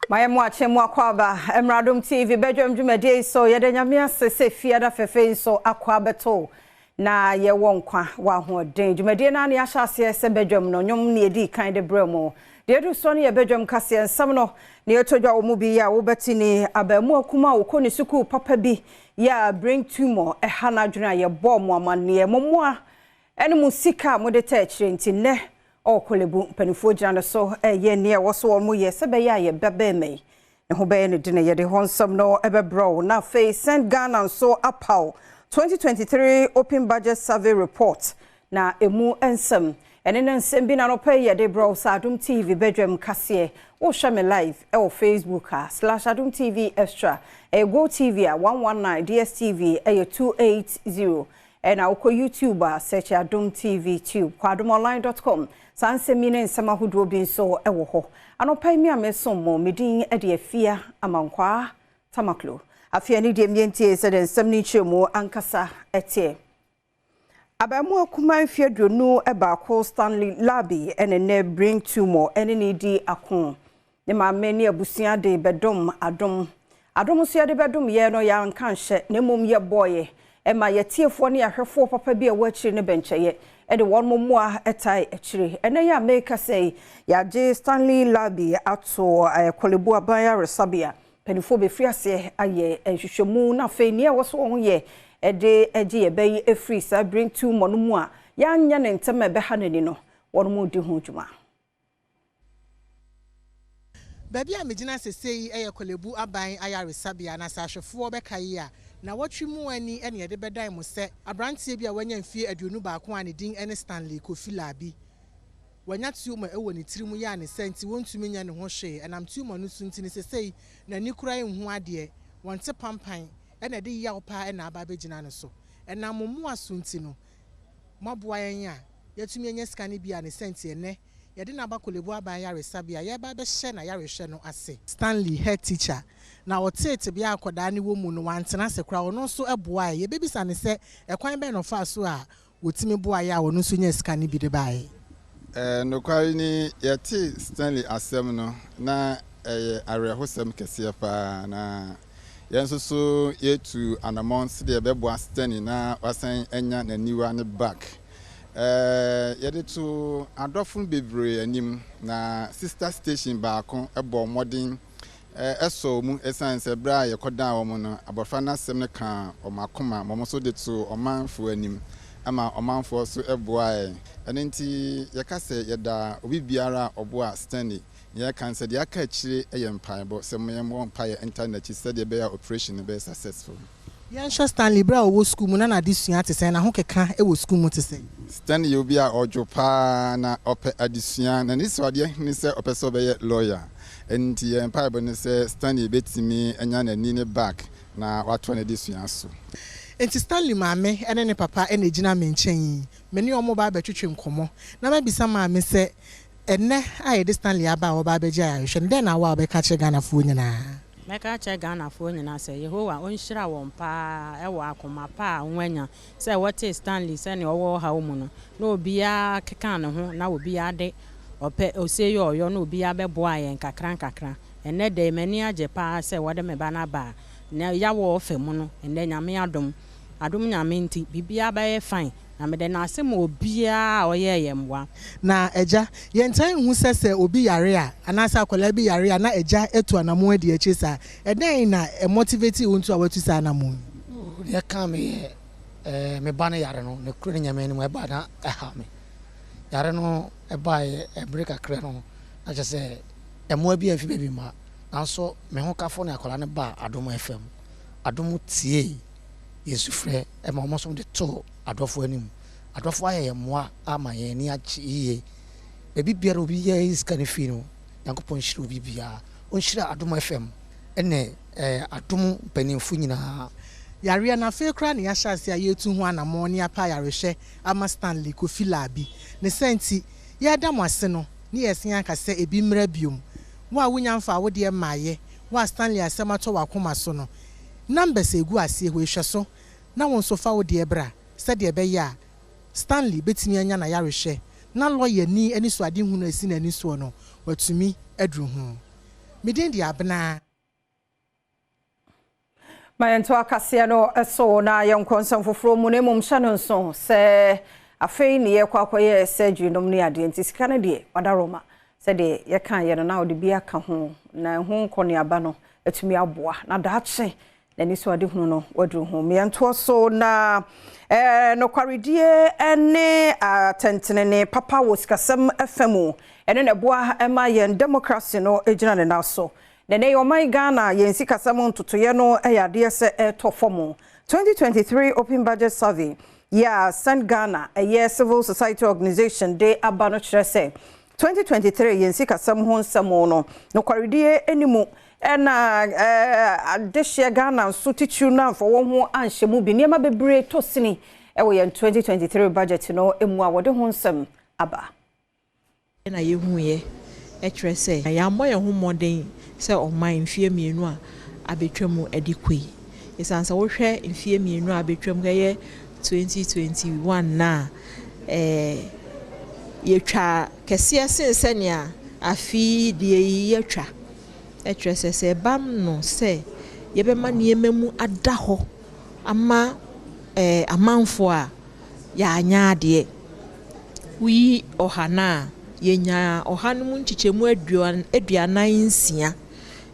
Mayɛ mo akyɛ mo akɔ aba Mmradom TV badwam dwumadie yi so. Yɛda Nyame ase sɛ fiada fɛfɛ yi nso akɔ abɛto na yɛwɔ nkwa wɔ ahoɔden. Dwumadie no a ne yɛahyɛ aseɛ sɛ badwam no nnwom ne yɛdii kan de brɛ mu. Deɛ ɛdu soɔ no yɛ badwam kaseɛ nsɛm no ne yɛtɔ dwa wɔ mu bi a wobɛte ni abaamuwa kuma a wɔkɔ ne sukuu papa bi yɛ a brain tumor ɛha n'adwene a yɛbɔɔ mo amanneɛ mo mmoa ɛne mo sika a mode ta akyire nti nnɛ ɔwɔ Korle Bu. Mpanimfoɔ gyina no so ɛyɛ nea ɛwɔ so wɔn yɛ sɛ bɛyɛ a yɛbɛ bɛrima yi ne ho bɛyɛ ne de na yɛde hɔ nsɛm no ɛbɛbrɛ wo. Na afei Send Ghana nso apaw 2023 Open Budget Survey Report na emu nsɛm ɛne ne nsɛm bi na nɔpɛ yɛde brɛ wo sɛ Adom TV badwam kaseɛ. Wohwɛ me live ɛwɔ Facebook a /AdomTVExtra, ɛyɛ Go TV a 119, DSTV ɛyɛ 280, ɛna wokɔ YouTube a search Adom TV Tube, kɔ adomonline.com. Saa nsɛm yi ne nsɛm ahodoɔ bi nso ɛwɔ hɔ. Anɔpa yi mi a mesom mo, me din de Afia Amankwaa Tamaklo. Afei ne deɛ mmiɛntie sɛ de nsɛm no nkyerɛ mu ankasa ɛteɛ. Abaamuwa kuma mfeɛ 21 Stanley Labi ɛne ne brain tumor ɛne ne di ako. Ne maame ne abusua de bɛdom Adom. Adom nso yɛde bɛdom yɛ no, yɛanka nhyɛ na mmom yɛbɔɔyɛ ɛma yɛtiefoɔ ne ahwɛfoɔ papa bi a ɛwɔ akyire ne bɛnkyɛyɛ ɛde wɔn mmoa ɛtae akyire. Ɛnɛ yɛ a meka sɛ yɛagye Stanley Labi ato Korle Bu aban ayaresabea. Mpanimfoɔ bɛfiri aseɛ ayɛ nhwehwɛmu na afei nea ɛwɔ so wɔn yɛ ɛde ɛgye yɛ bɛyi efiri saa brain tumor no mu a yɛanyɛ ne ntɛm a ɛbɛha n'ani no, wɔn mu di ho dwuma. Baabi a megyina sese yi yɛ Korle Bu aban ayaresabea, na sɛ ahwɛfoɔ bɛka yi a na wɔtwe mu ani ne yɛde bɛdan mo sɛ aberanteɛ bi a wanya mfie 21 a ne din ne Stanley Kofi Labi wanya tumor wɔ ne tirim yɛ a ne sɛ nti wɔntumi nyɛ ne ho hwee. Ɛnam tumor no so nti ne sesei n'ani kura nhu adeɛ, wɔnte pampan, ɛna ɛde yaw paa ɛna aba abɛgyina ne so. Ɛnam mo mmoa so nti no moaboa yɛn a yɛatumi anya sika no bi a ne sɛ nti ɛnɛ yɛde n'aba Korle Bu aban yaresabea, yɛba bɛhyɛ na yarehwɛ no ase. Stanley head teacher na ɔtee tebea akwadaa ne wɔ mu no, wantena ase koraa, ɔno nso boaeɛ. Yɛbɛbisa ne sɛ ɛkwan bɛn na ɔfaa so a wɔtumi boaeɛ a ɔno nso nya sika no bi de baeɛ. Nokware ni, yɛte Stanley asɛm no na ɛyɛ awerɛhosɛm kɛseɛ paa, na yɛn nso so yɛtu anammɔn sɛdeɛ yɛbɛboa Stanley na wasan anya n'aniwa ne back. Yɛde to adɔfo bebree anim na sister station baako bɔ mmɔden ɛsɔ mu, ɛsiane sɛ berɛ a yɛkɔdaa wɔn no, abɔfra no asɛm no ka wɔn akoma ma wɔn nso de to ɔmanfoɔ anim ama ɔmanfoɔ nso boaeɛ. Ɛno nti yɛka sɛ yɛda obi biara a ɔboa Stanley. Yɛka sɛ deɛ aka akyire yɛ mpaebɔ, sɛ yɛmmɔ mpaeɛ nta n'akyi sɛdeɛ ɛbɛyɛ a operation no bɛyɛ successful. Yɛnhwɛ Stanley, berɛ a ɔwɔ sukuu mu na n'adesua te sɛn, na ho keka wɔ sukuu mu te sɛn? Stanley yɛ obi a ɔdwo paa na ɔpɛ adesua, na ne suadeɛ ne sɛ ɔpɛ sɛ ɔbɛyɛ lawyer. Nti yɛn mpaebɔ ne sɛ Stanley bɛtumi anya n'ani ne back na watoa n'adesua so. Nti Stanley maame ne ne papa na gyina me nkyɛn yi. Me ne ɔmo ba abɛtwetwe nkɔmmɔ na mabisa maame sɛ ɛnɛ a yɛde Stanley aba a wɔba abɛgye ayarehwɛ no, dɛn na awɔ a wɔbɛka kyerɛ Ghanafoɔ nyinaa? Mɛka kyerɛ Ghanafoɔ nyinaa sɛ Yehowa ɔnhyira wɔn paa ɛwɔ akoma pa a wɔanya sɛ wɔte Stanley sɛnea ɔwɔ ɔhaw mu no, na obiara keka ne ho na obiara de ɔpɛ ose yɛ ɔyɔ na obiara bɛboa yɛn kakra nkakra. Ɛnɛ de m'ani agye paa sɛ wɔde me ba no aba a na yɛawɔ ɔfɛ mu no. Ɛnɛ Nyame adom, adom Nyame nti biribiara bɛyɛ fine, na mede n'ase ma obiara a ɔyɛɛ yɛn mmoa. Na agya, yɛntaa nhu sɛ obi yare a anaasɛ akwadaa bi yare a na agya etu anammɔn adi akyire saa. Ɛdɛn na ɛmotivate wo nto a watu saa anammɔn yi? Deɛ ka me yɛ me ba no yare no, ne kuro ne Nyame anim ɛba na ɛha me. Yare no ɛbaeɛ ɛbere kakra no na kyerɛ sɛ ɛmmoa bi amfi baabi ma, nanso me ho kafo ne akwadaa no ba Adom FM. Adom tie yɛn sufrɛ ɛma wɔn nso de to adɔfoɔ anim. Adɔfoɔ ayɛ yɛn mmoa ama yɛn ani agye yie. Baabi biara obi yɛ sika no fii no, Nyankopɔn nhyira obi biara, ɔnhyira Adom FM ɛne Adom mpanimfo nyinaa. Yareɛ no afei koraa ne yɛahyɛ ase a yɛtu ho anammɔn ne yɛapa ayarehwɛ ama Stanley Kofi Laabi. Ne sɛ nti yɛda mo ase no ne yɛsen aka sɛ ebi mmra biom. Wo a wonya mfa awodeɛ mmaayɛ, wo a Stanley asɛm atɔ w'akoma so no, numbers egu aseɛ hɔ, ehwɛ so na wo nso fa wo deɛ bra sɛdeɛ ɛbɛyɛ a Stanley bɛtumi anya n'ayarehwɛ na lɔya ni ani so ade hunu asi n'ani soɔ no watumi aduru ho. Me din de Abena. Ma yɛntoa kaseɛ no so na yɛnkɔ nsɛm foforɔ mu, na mmom hyɛ no nso sɛ afei ne yɛkɔ akɔyɛ surgery nom ne adeɛ, nti sika no deɛ wadaroma sɛdeɛ yɛka yɛ no na wɔde bi aka ho na ɛho nkɔneaba no atumi aboa na daakye n'ani so ade hunu no waduru ho. Mmiɛntoɔ so na nokwaredie ne atɛntenene papa wɔ sikasɛm fa mu, ɛno na ɛboa ma yɛn democracy no gyina ne nan so. Na ɛnɛ ɔman Ghana yɛn sikasɛm ntotoeɛ no yɛ adeɛ sɛ ɛretɔ fam. 2023 Open Budget Survey yɛ a Send Ghana, ɛyɛ civil society organisation, de aba no kyerɛ sɛ 2023 yɛn sikasɛm ho nsɛm no, nokwaredie anim ɛna adehyeɛ Ghana nso titiriw no amfa wɔn ho anhyɛ mu bi. Nneɛma bebree tɔ sini ɛwɔ yɛn 2023 budget no mu a wɔde ho nsɛm aba. Na yɛhuiɛ kyerɛ sɛ yɛammɔ yɛn ho mmɔden sɛ ɔman mfeɛ 2 a abɛtwa mu de kɔ yi. Ɛsiane sɛ wohwɛ mfeɛ 2 a abɛtwa mu, ɛyɛ 2021 na yɛtwa kɛseɛ sen sɛnea afe deɛ yi yɛtwa. Ɛkyerɛ sɛ sɛ ɛba no sɛ yɛbɛma nneɛma mu ada hɔ ama amanfoɔ a yɛanya adeɛ. Woyi 100 no a, yɛnya 100 no mu nkyekyɛmu 46.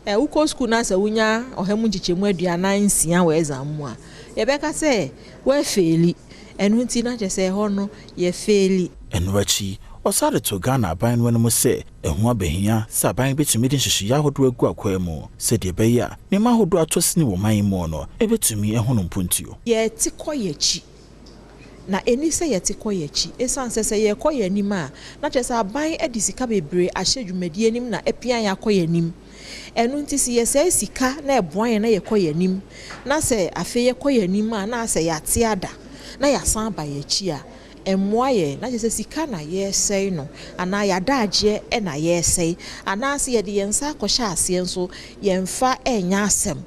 Wokɔ sukuu na sɛ wonya 100 mu nkyekyɛmu 46 wɔ exam mu a, yɛbɛka sɛ woafail. Ɛno nti na kyerɛ sɛ ɛhɔ no yɛfail. Ɛno akyi, ɔsade de to Ghana aban no anim sɛ ɛho abɛhia sɛ aban bɛtumi de nhyehyɛeɛ ahodoɔ agu akwan mu sɛdeɛ ɛbɛyɛ a nneɛma ahodoɔ atɔ sini wɔ man yi mu no ɛbɛtumi ɛho no mpuntuo. Yɛte kɔ yɛkyi na ɛni sɛ yɛte kɔ yɛkyi, ɛsiane sɛ sɛ yɛkɔ yɛn anim a, na kyerɛ sɛ aban de sika bebree ahyɛ dwumadie anim na apia yɛn akɔ yɛn anim. Ɛno nti sɛ yɛsɛe sika na ɛboa yɛn na yɛkɔ yɛn anim, na sɛ afei yɛkɔ yɛn anim a, na sɛ yɛate ada na yɛasan aba yɛn akyi a, ɛmmoa yɛn. Na kyerɛ sɛ sika na yɛresɛe no anaa yɛadagyeɛ na yɛresɛe, anaasɛ yɛde yɛn nsa akɔhyɛ aseɛ nso yɛmfa ɛnyɛ asɛm.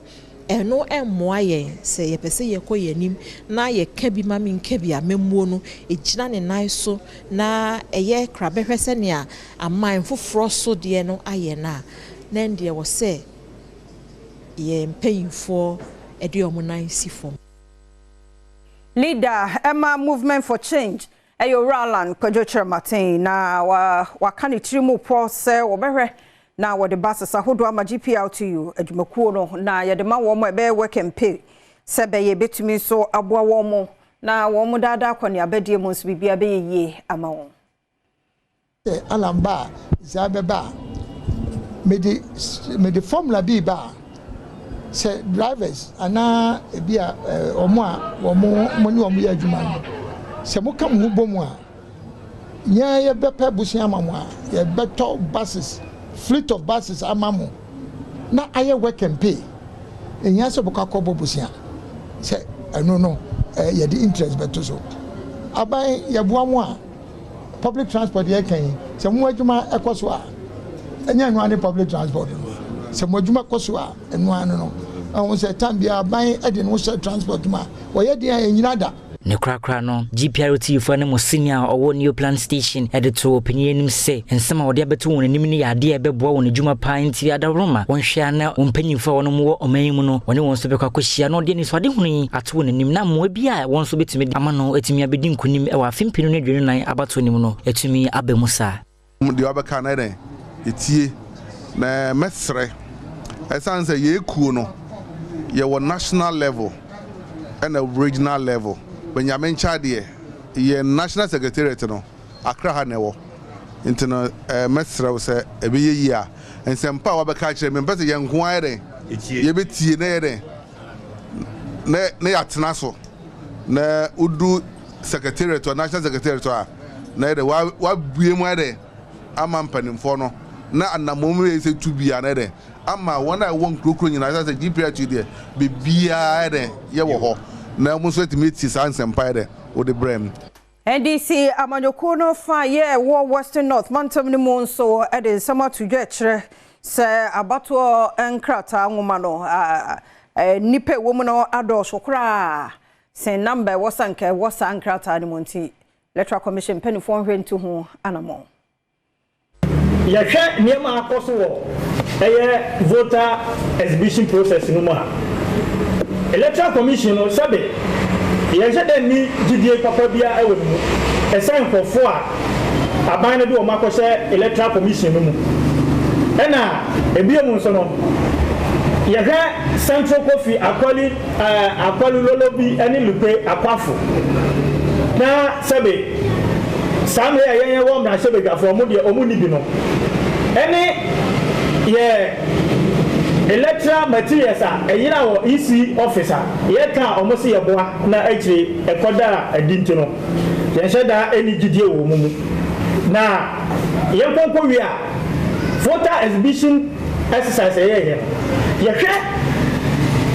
Ɛno ɛmmoa yɛn sɛ yɛpɛ sɛ yɛkɔ yɛn anim na yɛka bi ma menka bi a mɛmmuo no ɛgyina ne nan so na ɛyɛ krabɛhwɛ sɛnea aman foforɔ so deɛ no ayɛ no a, na ɛndeɛ wɔ sɛ yɛn mpanyinfoɔ ɛde wɔn nan si fam. Leader Emma Movement for Change ɛyɛ Owura Alan Kwadwo Kyerematen na waka ne tiri mu pɔ sɛ wɔbɛhwɛ na wɔde buses ahodoɔ ama GPRTU adwumakuo no na yɛde ma wɔn a ɛbɛyɛ work and pay sɛ bɛyɛ ebɛtumi nso aboa wɔn na wɔn daadaa akɔneabadie mu nso biribiara bɛyɛ yie ama wɔn. Sɛ Alan ba a saa bɛba a, mede formula bi ba a sɛ drivers anaa ebi a wɔn a wɔn mo ne wɔn yɛ adwuma no, sɛ moka mo ho bɔ mu a, yɛn yɛbɛpɛ busua ama mo a yɛbɛtɔ buses, fleet of buses ama mo na ayɛ work and pay. Ehia sɛ bɔkɔ akɔbɔ busua sɛ ɛno no yɛde interest bɛto so. Aban yɛboa mo a public transport yɛ kan yi, sɛ mo adwuma ɛkɔ so a, ɛnyɛ ɛno ane public transport no. Sɛ mo adwuma kɔ so a, ɛno ano no ɛho sɛ time biara aban ɛde ne ho hyɛ transport mu a, wɔyɛ deɛ a ɛnyina da. Ne korakora no, GPRTU foɔ ne mo senior a ɔwɔ Neoplan station de to ɔpanyin anim sɛ nsɛm a wɔde abɛto wɔn anim no yɛ adeɛ a ɛbɛboa wɔn adwuma paa, nti adaworoma wɔnhwɛ a na wɔn mpanyinfoɔ a wɔn wɔ ɔman yi mu no wɔne wɔn nso bɛkɔ akɔhyia na ɔde anisoadehunu yi ato wɔn anim na mmoa bi a wɔn nso bɛtumi ama no atumi abɛdi nkonim wɔ afe 2024 abatoɔ no mu no atumi aba mu saa. Deɛ wabɛka no ɛdɛn ɛtie na mɛsrɛ, ɛsiane sɛ yɛkuo no yɛwɔ national level ɛna regional level. Bɛnyame nkyɛ deɛ yɛ national secretariat no Accra ha na ɛwɔ, nti no mɛsrɛ wo sɛ ɛbɛyɛ yie a nsɛmpa a wabɛka akyerɛ me, mpɛ sɛ yɛn nko ayɛ dɛn yɛbɛtie na yɛ dɛn na yɛatena so na wodu secretariat or national secretariat a na yɛ dɛ wabue mu ayɛ dɛn ama mpanimfoɔ no na anammɔn yɛ sɛ tu bia na yɛ dɛn ama wɔn a ɛwɔ nkurokuro nyinaa sɛ GPRTU deɛ beebiara yɛ dɛn yɛwɔ hɔ na wɔn nso atumi atie saa nsɛmpa yɛ dɛn wɔde brɛ mu. NDC amanyɔkuo no fa yɛ ɛwɔ Western North mantam no mu nso de nsɛm ato dwa kyerɛ sɛ abatoɔ nkrataa nwoma no nnipa ɛwɔ mu no adɔɔso koraa sɛn number ɛwɔ sa nka ɛwɔ saa nkrataa no mu, nti Electoral Commission mpanimfoɔ nhwɛ ntu ho anammɔn. Yɛhwɛ nneɛma akɔ so wɔ Ɛyɛ voter exhibition process no mu a, Electoral Commission no sɛbe yɛnhyɛ da nni gyidie papa biara wɔ ne mu ɛsɛn nkorɔfoɔ a aban no de wɔn akɔhyɛ Electoral Commission no mu. Ɛna ɛbiom nso no, yɛhwɛ Central Kofi Akwali Akwalu Lolobi ne Lukwe Akwafo na sɛbe saa mmerɛ yi a yɛn yɛwɔ mmarahyɛbadwafoɔ, wɔn deɛ wɔn nni bi no, ɛne yɛ electoral materials a ɛyera wɔ EC office a yɛka a wɔn se yɛboa na akyire ɛkɔda adi nti no, yɛnhyɛ da nni gyidie wɔ wɔn mu. Na yɛnkɔ nkɔwie a, voter exhibition exercise a yɛyɛ no, yɛhwɛ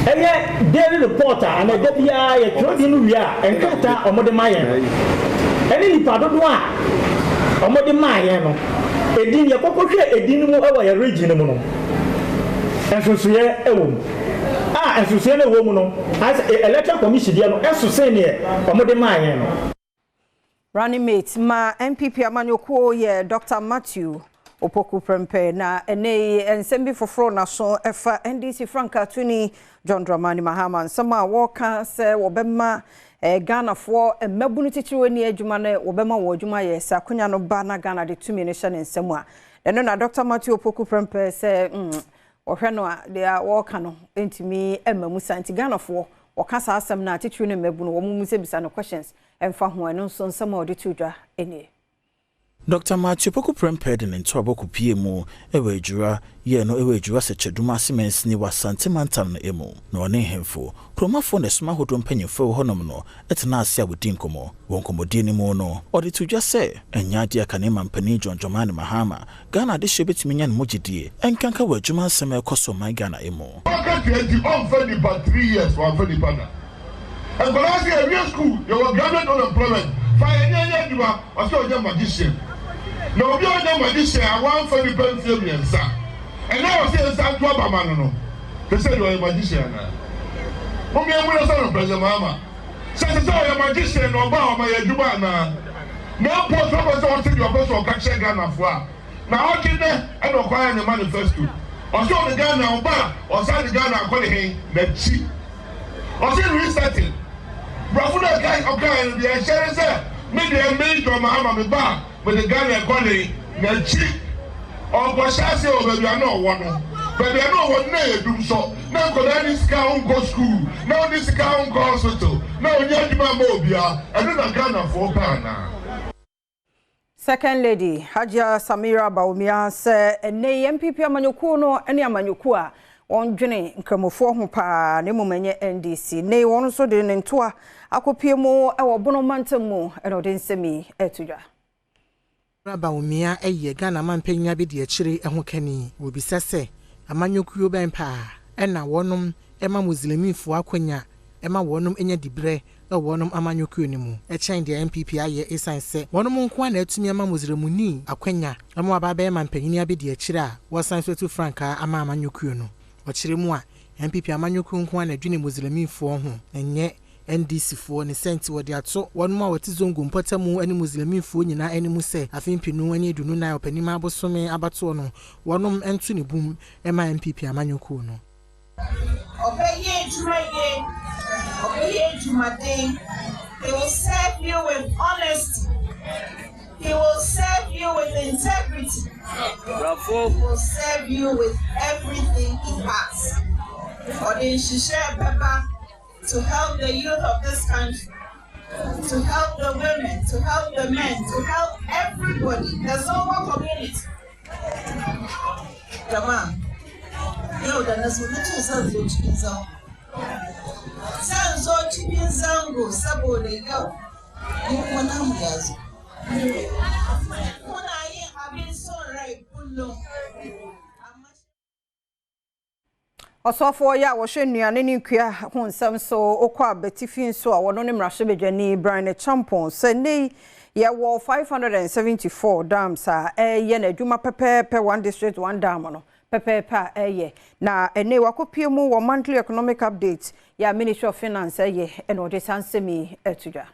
ɛyɛ daily report a anaa da biara yɛtwerɛ din no wie a, nkrataa a wɔde ma yɛn no, ɛne nnipa dodoɔ a wɔde maa yɛn no, edin, yɛkɔkɔhwɛ edin no mu wɔ yɛn region no mu no, nsonsonoeɛ wɔ mu. A nsonsonoeɛ no a ɛwɔ mu no, ayɛ sɛ Electoral Commission deɛ no ɛso sen deɛ wɔde maa yɛn no. Running mate ma NPP amanyɔkuo yɛ Dɔkta Matthew Opoku Prempeh na ɛnnɛ yi nsɛm bi foforo n'aso ɛfa NDC frankaatuni John Dramani Mahama nsɛm a wɔreka sɛ wɔbɛma Ghanafoɔ mmabunu titiriw ani adwuma no wɔbɛma wɔn adwuma yɛ sɛ akonya no ba na Ghana de tumi no hyɛ ne nsam a ɛno na Dɔkta Matthew Opoku Prempeh sɛ wɔhwɛ no a deɛ wɔreka no ntumi mma mu saa nti Ghanafoɔ wɔka saa asɛm no a titiriw ne mmabunu wɔn mu sɛ bisa no questions Ɛmfa ho, ɛno nso nsɛm a ɔde too dwa nie. Dɔkta Matthew Poku Prempeh de ne ntoabɔ kɔpuee mu wɔ Ejura, yɛɛ no wɔ Ejura Sɛkyɛdum ase mansini wɔ Asante mantam no mu, na ɔne nhemfo, kuromafoɔ na ɛsom ahodoɔ mpanyimfoɔ a ɛwɔ hɔnom no tenaa ase a wɔdii nkɔmmɔ. Wɔ nkɔmmɔdie no mu no, ɔde too dwa sɛ, ɛnyɛ adeɛ a kane mampanin John Dramani Mahama, Ghana adehyeɛ bɛtumi anya ne mu gyedie, ɛnkanka wɔ adwuma nsɛm a ɛrekɔ so ɔman Ghana mu. Ɔka tia nti ɔnfa nipa 3 years wamfa nipa da. Nkwadaa sɛ yɛwie school, yɛwɔ graduate unemployment, fa yɛn nyɛ nyɛ adwuma. Ɔsɛ ɔnyɛ magician, na obi a ɔnyɛ magician a wamfa nipa mfie 3 ɛnɛ ɔsɛ yɛnsa nto aba ma no te sɛ deɛ ɔyɛ magician anaa? Mommea mu sɛ no President Mahama sɛ sɛ ɔyɛ magician na ɔba a ɔma yɛ adwuma anaa? Na mpo sɛ ɔpɛ sɛ ɔte deɛ ɔpɛ sɛ ɔka kyerɛ Ghanafoɔ a, na ɔgye nɛ ɛna ɔkɔ ayɛ ne manifesto. Ɔsɛ ɔde Ghana ɔba a, ɔsan de Ghana akɔ ne hen n'akyi. Ɔsɛ resetting borɔfo no ɛka ɔkaeɛ no deɛ ɛhyɛ ne sɛ me deɛ me John Mahama me ba a, mede Ghana ɛkɔ ne n'akyi. Ɔnkɔhyɛ aseɛ wɔ baabi a na ɔwɔ no. Baabi a na ɔwɔ no na ɛyɛ dum sɔ, na nkɔdaa ne sika a wonkɔ school, na wonni sika a wonkɔ hospital, na ɔnyɛ adwuma mma obiara. Ɛno na Ghanafoɔ pɛ anaa? Second Lady Hajia Samira Bawumia sɛ ɛnnɛ yi NPP amanyɔkuo no ne amanyɔkuo a wɔndwene nkramofoɔ ho paa na mmom ɛnyɛ NDC. Nnɛ yi wɔn nso de ne ntoa akɔpie mu wɔ Bono mantam mu na ɔde nsɛm yi ɛto dwa. Bawumia yɛ Ghana mampanyin abadiakyire ho kani. Wɔbisa sɛ amanyɔkuo bɛn paa ɛna wɔnom ma Muslimifoɔ akwanya ma wɔnom nya diberɛ wɔ wɔnom amanyɔkuo no mu kyɛn deɛ NPP ayɛ, ɛsiane sɛ wɔnom nko ara na atumi ama Muslimuni akwanya ma waba abɛyɛ mampanyin abadiakyire a wɔsan so atu frankaa ama amanyɔkuo no. Ɔkyerɛ mu a, NPP amanyɔkuo nko ara na adwene Muslimifoɔ ho na nyɛ NDC foɔ ne sɛ nti wɔde ato wɔnom a wɔte Zongo mpɔtamu ne Muslimifoɔ nyinaa anim sɛ afe 2024 Ɔpɛnim abosome abatoɔ no wɔnom nto ne bum ma NPP amanyɔkuo no. Ɔbɛyɛ adwuma yie, ɔbɛyɛ adwumaden. He will serve you with honesty. He will serve you with integrity. He will serve you with everything he has. Ɔde nhyehyɛ bɛba to help the youth of this country, to help the women, to help the men, to help everybody, the Zongo community. Jama'a, yau da na zo na ce zan zo cikin zango. Zan zo cikin zango saboda yau mu kuma namu ya zo. Kuna yin abin son rai kullum. Ɔsɔfoɔ yɛ a wɔhwɛ nnuane ne nkua ho nsɛm so okɔ abatifi nso a wɔno ne mmarahyɛbadwani Bryan Acheampong sɛ nnɛ yi yɛwɔ 574 dams a ɛyɛ n'adwuma pɛpɛɛpɛ, One District One Dam no pɛpɛɛpɛ a ɛyɛ, na ɛnɛ wakɔpie mu wɔ monthly economic update yɛ a Ministry of Finance ɛyɛ, ɛna ɔde saa nsɛm yi ɛto dwa.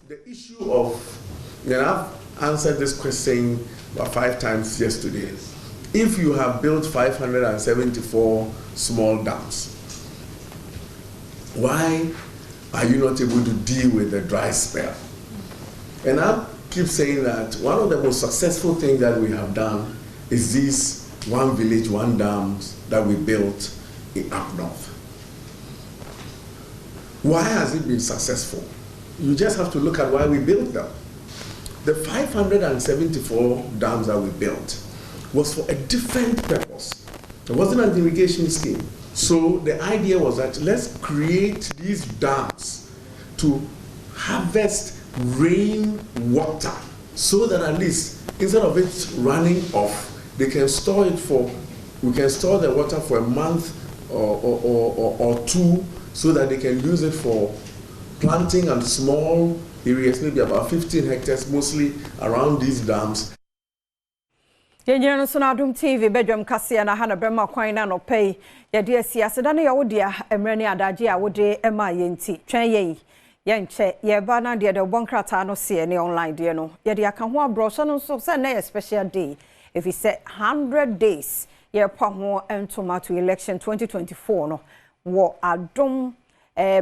The issue of, and I've answered this question about five times yesterday. If you have built 574 small dams, why are you not able to deal with the dry spell? And I keep saying that one of the most successful things that we have done is these one village, one dams that we built in up north. Why has it been successful? You just have to look at why we built them. The 574 dams that we built was for a different purpose. It wasn't an irrigation scheme. So the idea was that let's create these dams to harvest rain water so that at least instead of it running off, they can store it for, we can store the water for a month or two so that they can use it for planting on small areas, maybe about 15 hectares, mostly around these dams. Yɛnyina no so no Adom TV badwam kaseɛ na ha na bɛma kwan na nɔpɛ yi yɛde asi aseda no yɛwo dea mmerɛ ne adagye a wode ma yɛn nti twɛn yɛn yɛnkyɛ yɛba na deɛ de wobɔ nkrataa no seɛ ne online deɛ no yɛde aka ho aborɔhyɛ no nso sɛ nnɛ yɛ special day ɛfiri sɛ 100 days yɛrepa ho ntoma to election 2024 no wɔ Adom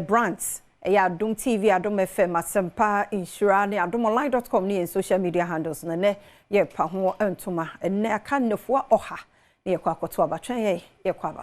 brands ɛyɛ Adom TV, Adom FM, Asɛmpa, Nhyira ne adomonline.com ne yɛn social media handles no. Nɛ yɛrepa ho ntoma ɛnɛ aka nnafua 100 ne yɛkɔ akɔto aba. Twɛn yɛ yɛkɔ aba.